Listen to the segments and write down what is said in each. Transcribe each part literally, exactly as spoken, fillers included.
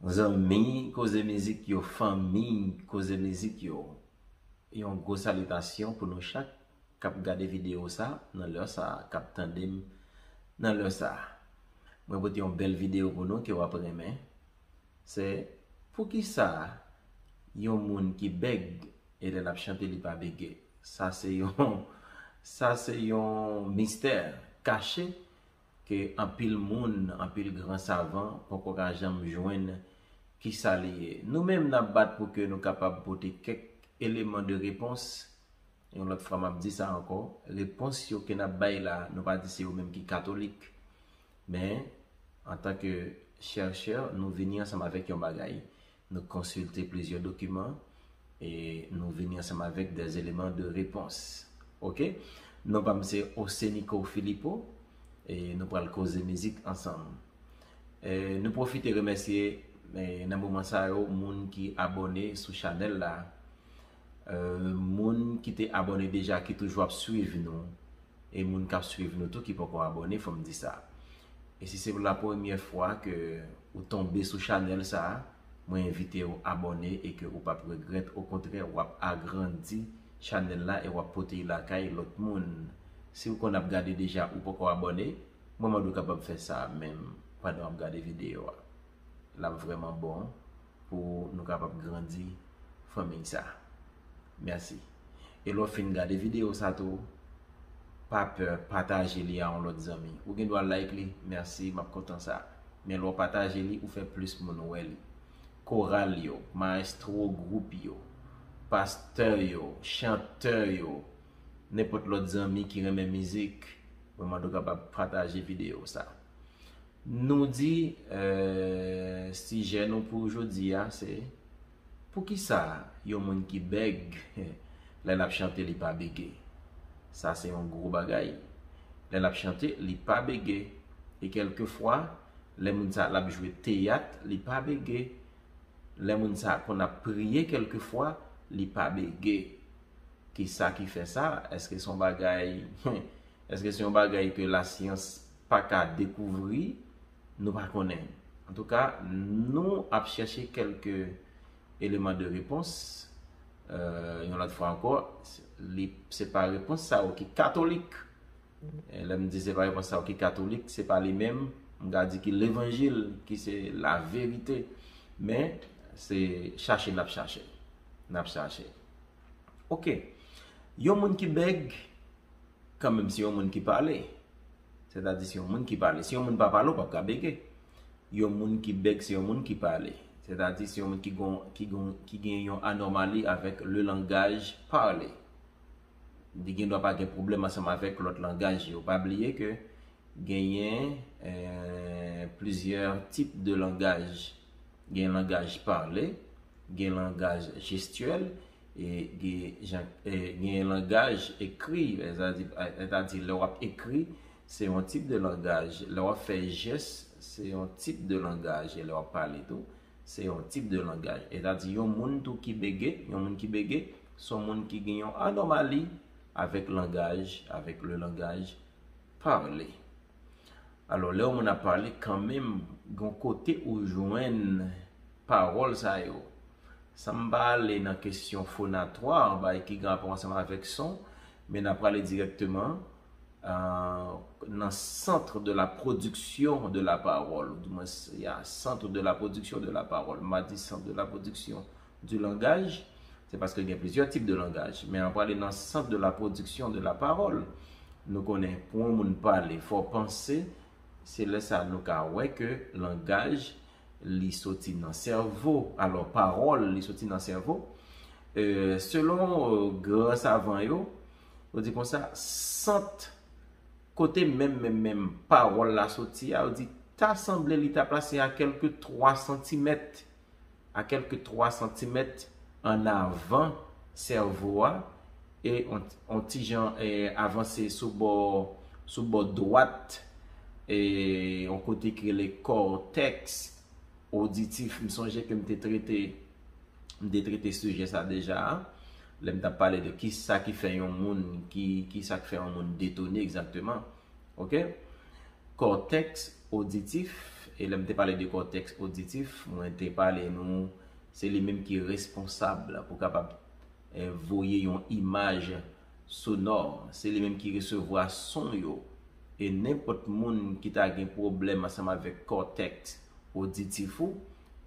Zanmi Koze Mizik yo, fanmi Koze Mizik yo, yon gwo salitasyon pou nou chak k ap gade videyo sa nan lè sa, k ap tande m nan lè sa. Mwen pote yon bèl videyo pou nou ke w ap renmen. Se poukisa yon moun ki bèg e lè l ap chante li pa bege? Sa se yon, sa se yon mistè kache ke anpil moun, anpil gran savan poko ka janm jwenn kisa li ye. Nou menm n ap bat pou ke nou kapab pote kèk eleman de repons. Yon lòt fwa m ap di sa ankò, repons yo ke n ap bay la, nou pa di se yo menm ki katolik. Men, antanke chèchè, nou vini ansanm avèk yon bagay. Nou konsilte plizyè dokiman e nou vini ansanm avèk des éléments de réponse. Oke? Non pa m se Osenico Filipo e nou pral koze mizik ansanm. E nou pwofite remèsye, e, nan moman sa yo, moun ki abòne sou chanèl la, e, moun ki te abòne deja, ki toujou ap swiv nou, e moun k ap swiv nou tou ki poko abòne, fò m di sa. E si se pou la premyè fwa ke ou tonbe sou chanèl sa, mwen envite w abòne e ke ou p ap regrèt. Okontrè, w ap agrandi chanèl la e w ap pote l lakay lòt moun. Si w konn ap gade deja, ou poko abòne, mwen mande w kapab fè sa menm pandan w ap gade videyo a. L ap vrèman bon pou nou kapab grandi fanmi sa. Mèsi. E lè w fin gade videyo sa tou, pa pè pataje li a yon lòt zanmi. Ou gen dwa like li, mèsi, m ap kontan sa. Men lè w pataje li, ou fè plis moun wè li. Koral yo, mayestwo gwoup yo, pastè yo, chantè yo, nenpòt lòt zanmi ki renmen mizik, mwen mande w kapab pataje videyo sa. Nou di, eh, sijè nou pou jodi a se, poukisa yon moun ki bèg lè l ap chante li pa bege? Sa se yon gwo bagay. Lè l ap chante, li pa bege. E kèlkefwa, lè moun sa l ap jwe teyat, li pa bege. Lè moun sa konn ap priye, kèlkefwa, li pa bege. Kisa ki fè sa? Èske se yon bagay, èske se yon bagay ke lasyans pa ka dekouvri? Nou pa konnen. Antouka, nou ap chèche kèlke eleman de repons. Eh, yon lòt fwa ankò, li, se pa repons sa yo ki katolik. E lè m di se pa repons sa yo ki katolik, se pa li menm, m ka di ki levanjil, ki se laverite. Men, se chache n ap chache. N ap chache. Oke. Yon moun ki bèg, kanmenm se yon moun ki pale. Sètadi se yon moun ki pale. Si yon moun pa pale, ou p ap ka bege. Yon moun ki bèg, se yon moun ki pale. Sètadi se yon moun ki gon, ki gon, ki gen yon anòmali avèk le langaj pale. Li gen dwa pa gen pwoblèm ansanm avèk lòt langaj yo. Pa bliye ke genyen, eh, plizyè tip de langaj. Gen langaj pale, gen langaj jestyèl, e gen jan, e gen langaj ekri. Sètadi, sètadi lè w ap ekri, se yon tip de langaj. Lè w ap fè jès, se yon tip de langaj. E lè w ap pale tou, se yon tip de langaj. Sètadi yon moun tou ki bege, yon moun ki bege, se yon moun ki gen yon anòmali avèk langaj, avèk le langaj pale. Alò, lè yon moun ap pale, kanmenm, gon kote ou jwenn pawòl sa yo. San m pa ale nan kesyon fonatwa, bagay ki gen rapò ansanm avèk son, men n ap prale dirèkteman, euh, nan centre de la production de la parole, ou di mwen, ya, centre de la production de la parole. M pa di centre de la production du langage, se paske gen plizyè tip de langaj. Men an prale nan centre de la production de la parole. Nou konnen, pou yon moun pale, fò panse, se lè sa nou ka wè ke langaj, li soti nan sèvo. Alò, pawòl, li soti nan sèvo. Euh, selon, euh, gran savan yo, yo di konsa, sant kote menm, menm, menm pawòl la soti a, yo di, ta sanble li ta plase a kèlke twa santimèt, a kèlke twa santimèt an avan sèvo a, e on, on ti jan, eh, avanse sou bò, sou bò dwat, e on kote ki rele kòtèks oditif. M sonje ke m te trete, m te trete sijè sa deja, lè m t ap pale de kisa ki fè yon moun, ki, kisa ki fè yon moun detone egzakteman. Oke? Kòtèks oditif, E lè m te pale de kòtèks oditif, mwen te pale nou, se li menm ki responsab pou kapab eh, voye yon imaj sonò. Se li menm ki resevwa son yo. E nenpòt moun ki ta gen pwoblèm ansanm avèk kòtèks oditif ou,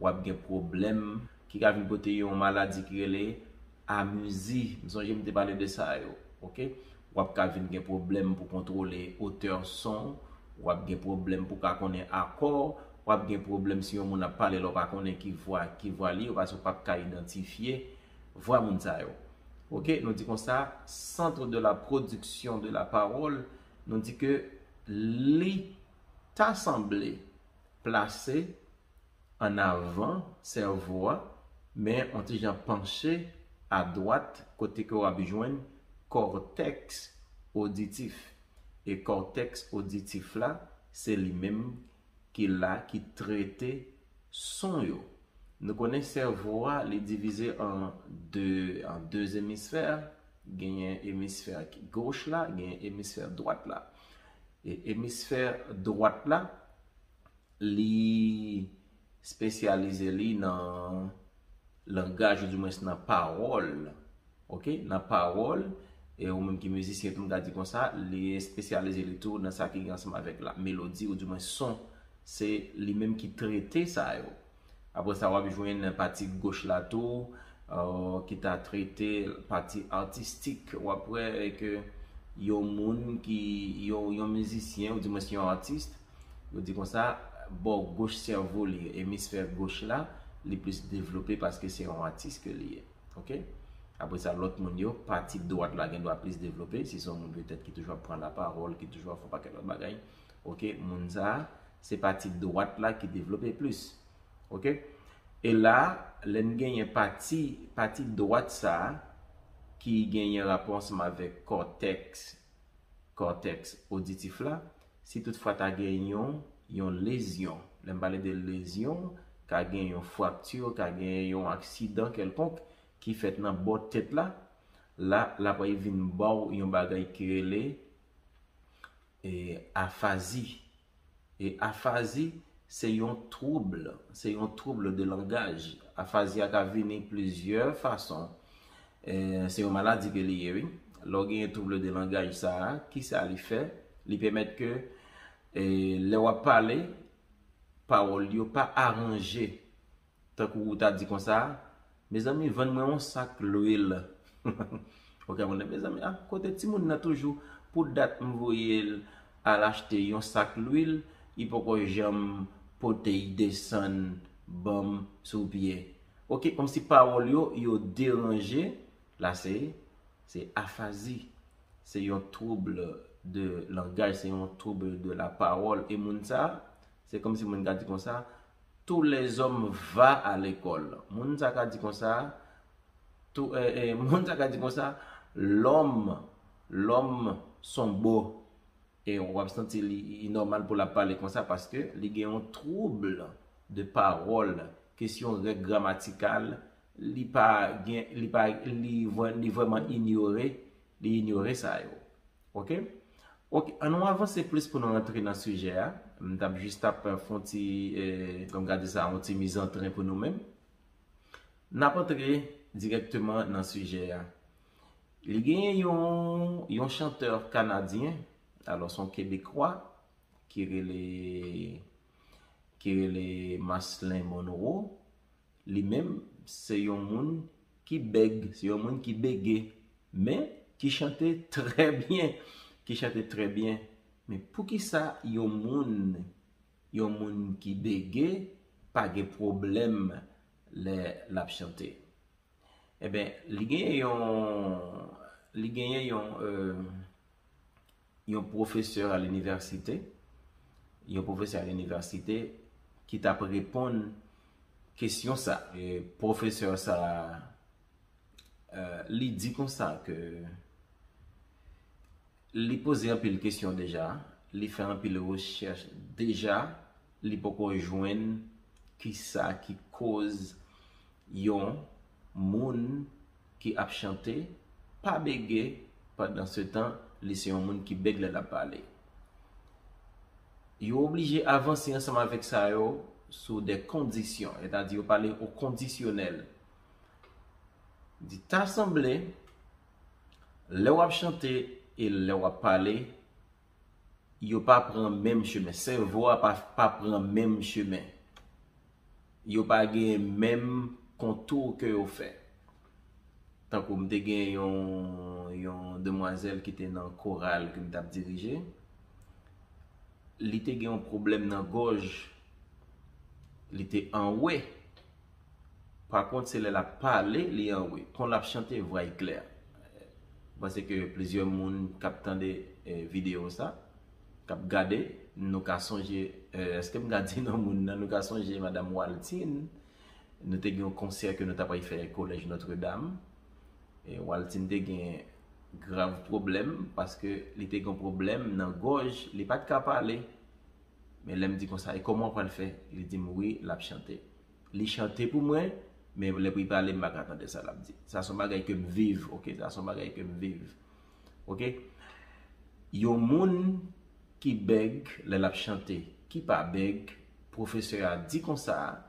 w ap gen pwoblèm ki ka vin pote yon maladi ki rele amizi. M sonje m te pale de sa yo. Oke? W ap ka vin gen pwoblèm pou kontwole otè son, w ap gen pwoblèm pou ka konnen akò, w ap gen pwoblèm si yon moun ap pale la w pa konnen ki vwa, ki vwa li ye, paske w p ap ka idantifye vwa moun sa yo. Oke, nou di konsa, centre de la production de la parole, nou di ke li ta sanble plase an avan sèvo a, men yon ti jan panche adwat kote ke w ap jwenn kòtèks oditif. E kòtèks oditif la, se li menm ki la, ki trete son yo. Nou konnen sèvo a, li divize an de, an de emisfè. Genyen emisfè ki goch la, genyen emisfè dwat la. E emisfè dwat la, li espesyalize li nan langaj, oudimwens nan pawòl. Oke? Nan pawòl, e ou menm ki mizisyen tou, m ka di konsa, li espesyalize li tou nan sa ki gen ansanm avèk la melodi, oudimwens son. Se li menm ki trete sa yo. Apre sa, w ap jwenn pati goch la tou, eh, ki ta trete pati atistik. W ap wè ke yon moun ki, yon, yon mizisyen, oudimwens yon atis, yo di konsa, bò goch sèvo li, emisfè goch la, li plis devlope paske se yon atis ke li ye. Oke? Apre sa, lòt moun yo, pati dwat la gendwa plis devlope, si se yon moun petèt ki toujou ap pran lapawòl, ki toujou ap fè yon pakèt lòt bagay. Oke? Moun sa a, se pati dwat la ki devlope plis. Oke? E la, lè n genyen pati, pati dwat sa a, ki genyen rapò ansanm avèk kòtèks, kòtèks oditif la, si toutfwa ta gen yon, yon lezyon. Lè m pale de lezyon, ka gen yon frakti, ka gen yon aksidan kèlkonk ki fèt nan bò tèt la, la, l ap vin ba w yon bagay ki rele, e, afazi. E afazi, se yon twoub, se yon twoub de langaj. Afazi a ka vini plizyè fason. E, se yon maladi ke li ye, wi. Lè w genyen twoub de langaj sa a, kisa li fè? Li pèmèt ke, e, lè w ap pale, pawòl yo pa aranje. Tankou ou ta di konsa, mezanmi, vann mwen yon sak lwil. Ou ka mande, mezanmi, a, kote timoun nan toujou? Pou dat m voye l al achte yon sak lwil, li poko janm pote l desann ban m sou pye. Oke, kòmsi pawòl yo, yo deranje, la se, se afazi. Se yon twoub de langaj, se yon twoub de la pawòl. E moun sa, se kòmsi moun ka di konsa, tous les hommes va à l'école. Moun sa ka di konsa, tou, e, e, moun sa ka di konsa, lòm, lòm son bo. E w ap santi li, li nòmal pou l ap pale konsa paske li gen yon twoub de pawòl, kesyon règ gramatikal, li pa gen, li pa, li vrè-, li vrèman inyore, li inyore sa yo. Oke? Oke, an nou avanse plis pou nou rantre nan sijè a. M t ap jis t ap fè yon ti, e, kòm gade sa, yon ti mizantren pou nou menm. N ap antre dirèkteman nan sijè a. Li genyen yon, yon chantè kanadyen, alò se yon kebekwa, ki rele, ki rele Marcelin Monroe. Li menm, se yon moun ki bèg, se yon moun ki bege, men ki chante trè byen, ki chante trè byen. Men poukisa yon moun, yon moun ki bege pa gen pwoblèm lè l ap chante? Eben, li genyen yon, li genyen yon, e, yon pwofesè a linivèsite, yon pwofesè a linivèsite ki t ap reponn kesyon sa. E pwofesè sa, e, li di konsa ke li poze anpil kesyon deja, li fè anpil rechèch deja, li poko jwenn kisa ki koz yon moun ki ap chante pa bege, pandan se tan li se yon moun ki bèg lè l ap pale. Yo oblije avanse ansanm avèk sa yo sou de kondisyon, sètadi yo pale o kondisyonèl. Di ta sanble, lè w ap chante e lè w ap pale, yo pa pran menm chemen. Sèvo a pa, pa pran menm chemen. Yo pa gen menm kontou ke yo fè. Tankou m te gen yon, yon demwazèl ki te nan koral ke m t ap dirije. Li te gen yon pwoblèm nan gòj. Li te anwe. Pa kont, se lè l ap pale, li anwe. Kon l ap chante, vwa l klè. M panse ke plizyè moun k ap tande, eh, videyo sa, k ap gade, nou ka sonje, eh, èske m ka di non moun nan, nou ka sonje madanm Waltine. Nou te gen yon konsè ke nou t ap al fè Kolèj Notre Dame. E Waltine te gen grav pwoblèm, paske li te gen yon pwoblèm nan gòj, li pa t ka pale. Men lè m di konsa, "E kòman w pral fè?" Li di m, "Wi, l ap chante." Li chante pou mwen, men lè pou l pale, m pa ka tande sa l ap di. Sa se yon bagay ke m viv, oke? Sa se yon bagay ke m viv. Oke? Yon moun ki bèg lè l ap chante, ki pa bèg, pwofesè a di konsa,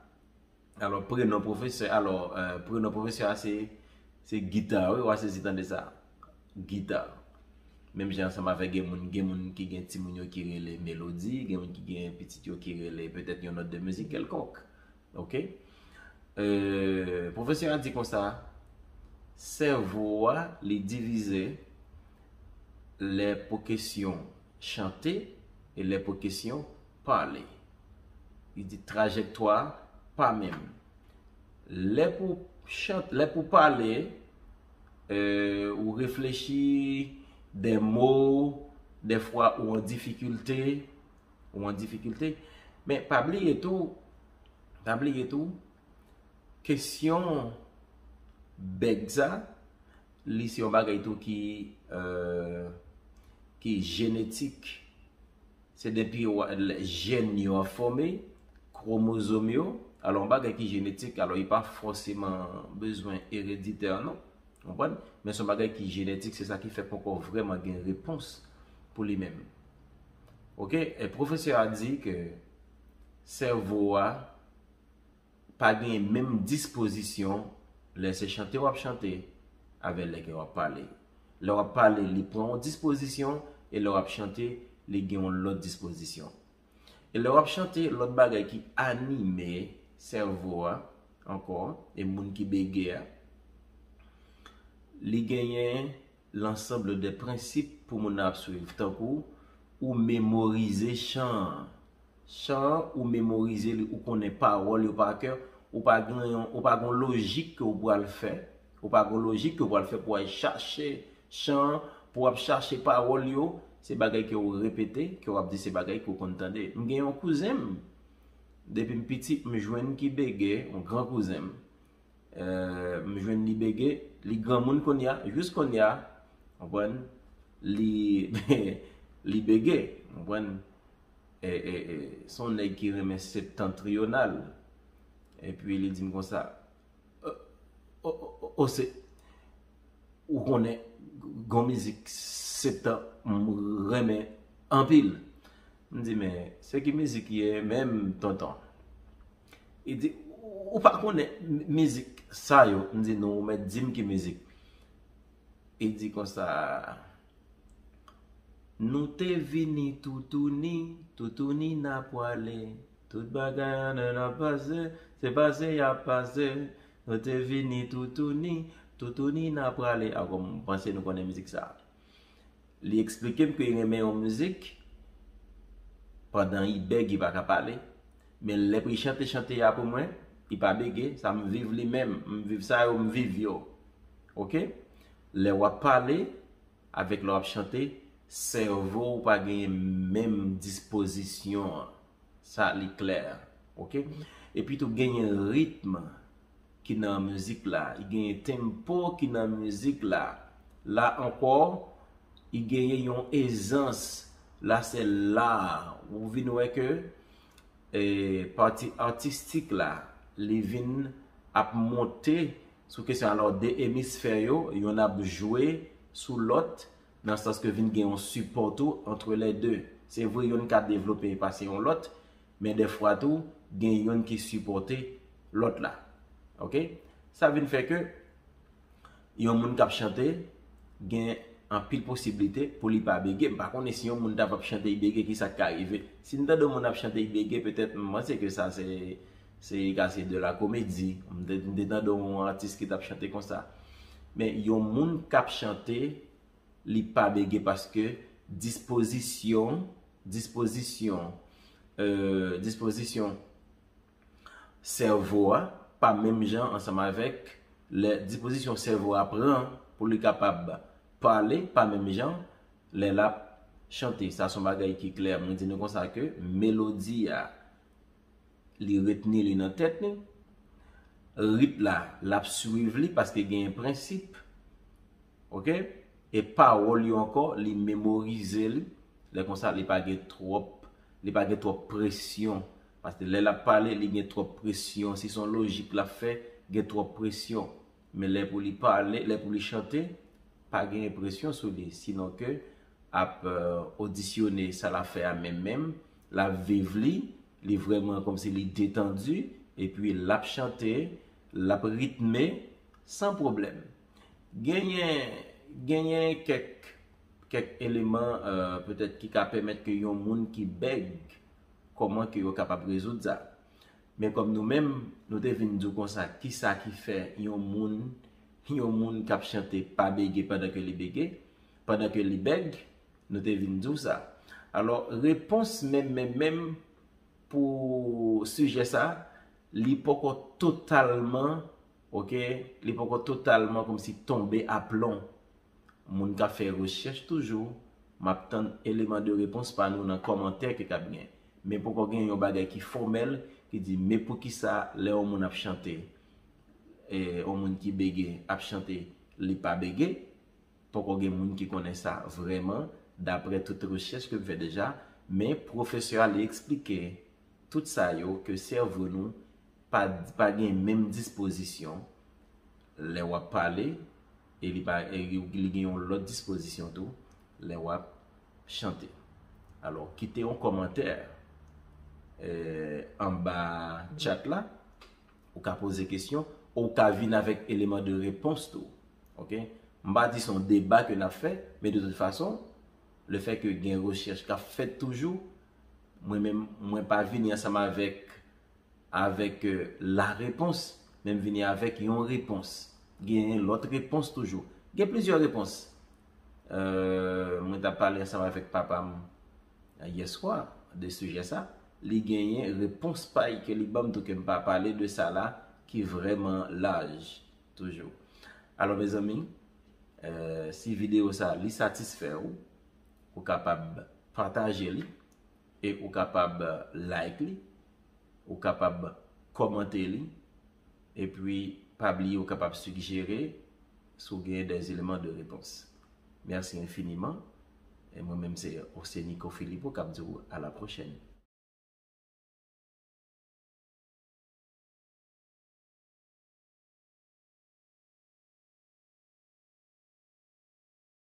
alò, prenon pwofesè, alò, eh, prenon pwofesè a se, se Gita, wi, w a sezi tande sa. Gita. Menm jan ansanm avèk gen moun, gen moun ki gen timoun yo ki rele Melodi, gen moun ki gen pitit yo ki rele petèt yon nòt de mizik kèlkonk. Oke? Eh, pwofesè a di konsa, sèvo a, li divize lè pou kesyon chante e lè pou kesyon pale. Li di trajektwa pa menm. Lè pou chante, lè pou pale, eh, ou reflechi de mo, dèfwa ou an difikilte, ou an difikilte. Men pa bliye tou, pa bliye tou, kesyon bèg sa, li se yon bagay tou ki, eh, ki jenetik. Se depi w, lè jèn yo ap fòme, kwomozòm yo, alò yon bagay ki jenetik, alò li pa fòseman bezwen ereditè non, konprann? Men se yon bagay ki jenetik, se sa ki fè poko vrèman gen repons pou li menm. Oke? E pwofesè a di ke sèvo a pa gen menm dispozisyon lè se chante w ap chante avè lè ke w ap pale. Lè w ap pale, li pran yon dispozisyon, e lè w ap chante, li gen yon lòt dispozisyon. E lè w ap chante, lòt bagay ki anime sèvo a ankò, e moun ki bege a, li genyen lansanble de prensip pou moun nan ap swiv, tankou ou memorize chan an. Chan an, ou memorize li, ou konnen pawòl yo pa kè, ou pa gen yon, ou pa gen yon lojik ke w pral fè, ou pa gen yon lojik ke w pral fè pou w al chache chan an, pou w ap chache pawòl yo, se bagay ke w repete, ke w ap di se bagay ke w konn tande. M gen yon kouzen m, depi m piti, m jwenn ki bege, yon gran kouzen m. Eh, m jwenn li bege, li granmoun kounye a, jis kounye a, konprann, li, li bege, konprann, e, e, e, se yon nèg ki renmen septantriyonal, epi li di m konsa, o, o, o, o, se, ou konnen, gon mizik septan m renmen anpil. M di, men, se ki mizik ye menm, tonton? Li di, ou pa konnen mizik sa yo? M di, non, ou mèt di m ki mizik. Li di konsa, nou te vini toutouni, toutouni n a pwale. Tout bagay an n ap pase, se pase y ap pase. Nou te vini toutouni, toutouni n a pwale. Ankò, m panse nou konnen mizik sa. Li eksplike m ke li renmen yon mizik, pandan li bèg, li pa ka pale. Men lè pou li chante chante a pou mwen, li pa bege, sa m viv li menm, m viv sa yo, m viv yo. Oke? Lè w ap pale, avèk lè w ap chante, sèvo w pa genyen menm dispozisyon an. Sa li klè. Oke? Epi tou genyen ritm ki nan mizik la, genyen tempo ki nan mizik la. La ankò, li genyen yon ezans. La se la ou vin wè ke, eh, pati atistik la, li vin ap monte sou kesyon. Alò, de emisfè yo, yonn ap jwe sou lòt, nan sans ke vin gen yon sipò tou entre les deux. Se vre, yonn ka devlope pase yon lòt, men dèfwa tou, gen yonn ki sipòte lòt la. Oke? Sa vin fè ke yon moun k ap chante gen anpil posiblite pou li pa bege. M pa konnen si yon moun ta ap chante, li bege, ki sa k ka rive. Si n tande yon moun ap chante, li bege, petèt, m panse ke sa se, se ka se de la komedi. M te, m te tande yon atis ki t ap chante konsa. Men yon moun k ap chante, li pa bege paske dispozisyon, dispozisyon, euh, dispozisyon sèvo a pa menm jan ansanm avèk lè dispozisyon sèvo a pran pou li kapab pale pa menm jan lè l ap chante. Sa se yon bagay ki klè. Mwen di nou konsa ke melodi a, li retni li nan tèt li. Rit la, l ap swiv li paske gen prensip. Oke? E pawòl yo ankò, li memorize li. Lè konsa, li pa gen twòp, li pa gen twòp presyon. Paske lè l ap pale, li gen twòp presyon. Si se yon lojik l ap fè, gen twòp presyon. Men lè pou li pale, lè pou li chante, pa gen presyon sou li. Sinon ke ap, euh, odisyone sa l ap fè a menm menm, l ap viv li, li vrèman kòmsi li detandi, epi l ap chante, l ap ritme, san pwoblèm. Genyen, genyen kèk, kèk eleman, euh, petèt ki ka pèmèt ke yon moun ki bèg, kòman ke yo kapab rezoud sa. Men kòm nou menm, nou te vin di w konsa, kisa ki fè yon moun, yon moun k ap chante pa bege pandan ke li bege, pandan ke li bèg, nou te vin di w sa. Alò, repons menm, menm, menm pou sijè sa, li poko totalman, oke, li poko totalman kòmsi tonbe aplon. Moun k ap fè rechèch toujou, m ap tann eleman de repons pa nou nan kòmantè ke k ap gen. Men poko gen yon bagay ki fòmèl ki di, men poukisa lè yon moun ap chante, e, yon moun ki bege ap chante, li pa bege? Poko gen moun ki konnen sa vrèman, daprè tout rechèch ke m fè deja, men pwofesè a li eksplike tout sa yo ke sèvo nou pa, pa gen menm dispozisyon lè w ap pale, e li pa, e li gen yon lòt dispozisyon tou lè w ap chante. Alò, kite yon kòmantè, eh, anba chat la, ou ka poze kesyon, ou ka vin avèk eleman de repons tou. Oke? M pa di se yon deba ke n ap fè, men de tout fason, le fè ke gen rechèch k ap fèt toujou, mwen menm, mwen pa vini ansanm avèk, avèk, euh, la repons, men m vini avèk yon repons. Gen lòt repons toujou. Gen plizyè repons. Euh, mwen t ap pale ansanm avèk papa m, euh, yè swa de sijè sa. Li genyen repons pa l ke li ban m tou ke m pa pale de sa la ki vrèman laj toujou. Alò, mezanmi, euh, si videyo sa li satisfè w, ou kapab pataje li e ou kapab like li, ou kapab kòmante li, epi pa bliye ou kapab sigjere si w gen des éléments de réponse. Merci infiniment. E mwen menm se Osenico Philippot k ap di w à la prochaine.